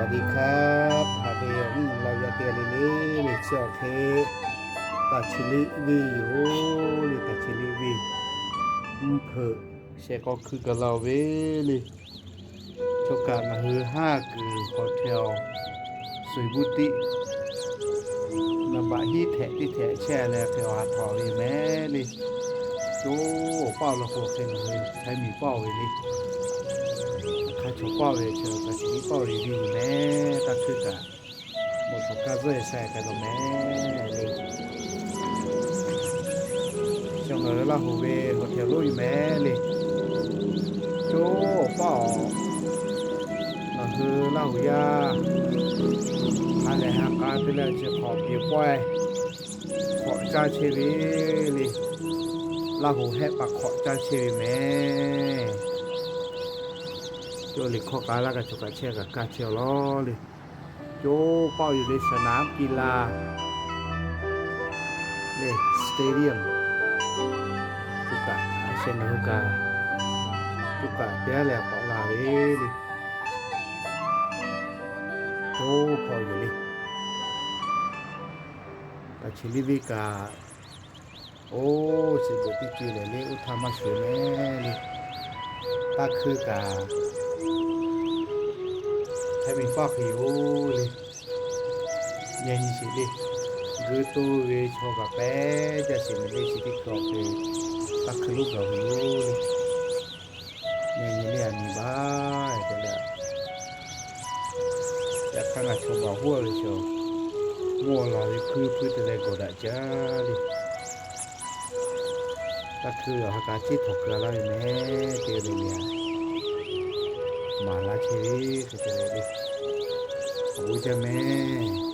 สวัสดีครับ Haꞈ ve awˬ viˉ awˬ nyi laˇ yaˇ teˇ g'aˇ le le, le chi awˬ hk'e Taˍ chi liˇ venˇ yoˬ le. Taˍ chi liˇ venˇ mvuhˇ hpeuꞈ shehˍ k'aw hkui gaˬ la-oˬ ve le. Chaw kaꞈ ngaˬ hui haˉ kuiˬ hk'aw hteˇ-aw, suˍ buˇ tiˆ naˍ baꞈ hiˉ htehꞈ teˇ htehꞈ chehˇ leh hk'e awˬ ha htaꞈ ve mehˍ le. Coˇ paˆ awˬ lawn k'o hk'e ngaˬ hui Htaiˍ miˬ paˆ-oˬ ve le. Hk'a chawˬ paˆ ve chi Taˍ chi liˇ paˆ-oˬ ve venˇ yoˬ mehˍ. Taˇ hkuiˇ kaꞈ mawꞈ htaꞈ kaˇ zuhˆ e sha kaꞈ la mehˍ le. Chi ngaˬ hui Laˇ hoꞈ ve hoꞈ hteꞈ lonˉ yoˬ mehˍ le. Coˇ paˆ-oˬ, ngaˬ hui Laˇ hoꞈ yaˇ ha lehˬ ha k'a te leh chi hk'awꞈ piˍ pawehˇ hk'awꞈ caˇ chehˇ ve le. Laˇ hoꞈ hehˆ paˍ hk'awꞈ caˇ chehˇ ve mehˍ. Coˇ liꞈ hkawˇ k'a laˇ kaꞈ chaw kaꞈ chehˇ kaꞈ kaˇ chehˇ-aw law le. Coˇ paˆ yoˬ le, สนามกีฬา le, stadium. Coˇ kaꞈ a sheh ngaˬ hui kaꞈ, coˇ kaꞈ teˇ g'aˇ leh k'awꞈ la ve le. Coˇ paˆ yoˬ le. Taˍ chi liˇ venˇ kaꞈ, oˇ, chi beuꞈ teˇ co lehˬ le, oˇ htaˇ maˇ shuˍ mehˍ le. Taˇ hkuiˇ kaꞈ Htaiˍ miˬ paˆ hk'e yoˬ le. Yaꞈ nyi sheˍ le, g'uiˇ toˇ ve chaw kaꞈ pehˉ jaˇ sheˍ mehˍ le. Chi teˇ hkui awˬ hk'e Taˇ hkuiˇ lonˉ gaˬ ve yoˬ le. Yaꞈ nyi le, aˬ miˍ baˆ te leh, yaꞈ hk'aˇ ngaˬ chaw baˬ hoˉ ve chaw, mvuhˇ awˬ laˬ ve hpuiˇ hpuiˇ te leh gawˬ daꞈ jaˇ le. Taˇ hkuiˇ awˬ ha k'a ceˇ htawnˍ keu laˇ ve mehˍ te ve le. Maˍ laˇ chehˇ ve hk'e te leh le, awˬ g'uˇ jaˇ mehˍ.